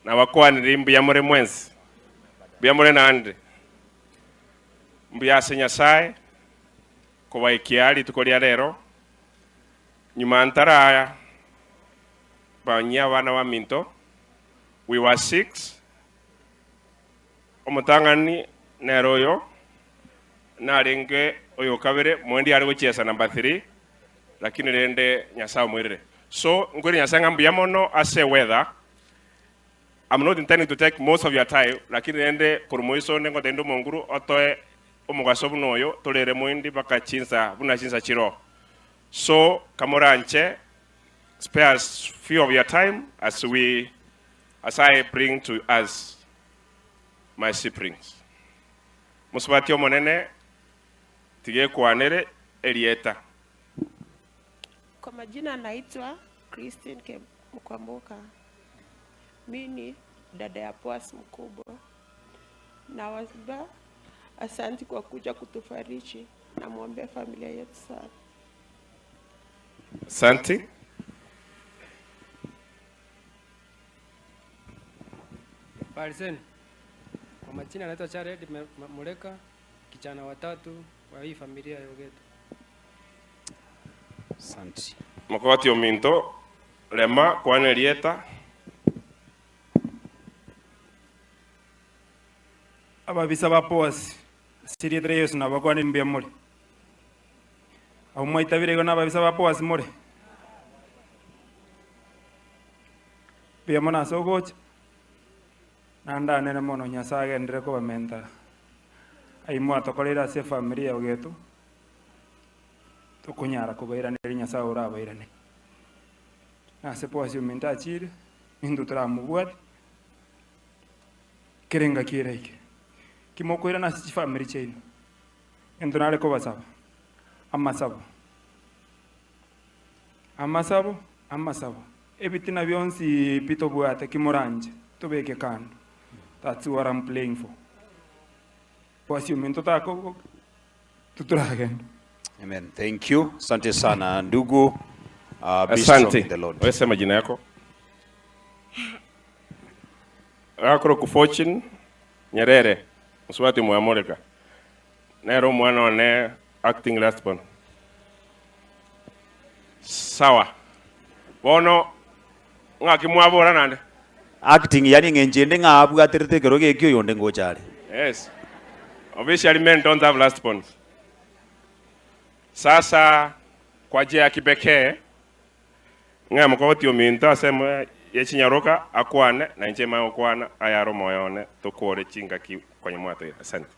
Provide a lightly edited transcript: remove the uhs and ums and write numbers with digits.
Nabakwanirie mbuya more mwensi, mbuya more naende, mbuya ase Nyasae kobaikia rituko ria rero, nyuma ntaraya banyia abana baminto, we were six, omotang'ani nere oyo, narenge oyo kabere, moendi are gochiesa number three, lakini rende Nyasae omoirire. So nkoira Nyasae ng'a mbuya mono ase eweather, I'm not intending to take most of your time, lakini rende korwa moiso onde ngotebia inde omonguru otoe omogaso buna oyo torere moindi mpaka chinsa buna chinsa chiroo. So kamoranche spare us few of your time as we as I bring to us my siblings. Mosubati omonene tiga ekwanere erieta. Kwa majina naitwa Christine Ke Mkwamboka. Mi ni dada ya Boaz mkubwa. Nawaomba asanti kwa kuja kutufariji na muombee familia yetu sana. Asanti. Habari zenu. Kwa majina naitwa Jared Muleka, kijana wa tatu wa hii familia ya Ogeto. Asanti. Mokogoti ominto, rema, kwana erieta. Ababisa ba Boazi, ase erieta ria Yeso nabakwanire mbuya more. Abwo mwaitabire igo nababisa ba Boazi more? Mbuya mono ase ogocha, naende anene mono Nyasae agenderere kobamenta ayio mwatokoreire ase efamiri ya Ogeto, tokonyara kobairaneria Nyasae orabairanerie. Na ase Boazi ominto achiire, intwe toramobwate. Kera engaki eraike, ki mokoirana ase chifamiri chiaino, egento nare kobasaba, amasabo, amasabo, amasabo, ebitina bionsi pi tobwate ki moranche tobeke kando, that's what I'm playing for. Bwasi ominto takoboka, titoragenda. Amen. Thank you. Asante sana ndugu. Uh, be strong Asante. in the Lord. Wewe sema jina yako. Agakorokwa Fortune Nyerere, mosubati Mwamoreka, nere omwana one acting last born. Sawa. Bono ng'aki mwabora naende? Acting yani eng'encho ende ng'a abwaterete ekero geki oyonde ngocha are. Yes. Officially men don't have last borns. Sasa kwa njia ya kipekee Ng'a mokogoti ominto ase emo ye chinyaroka akwane, na inche manye gokwana ayare omoyo one, tokore chingaki konya mwatoira. Asante.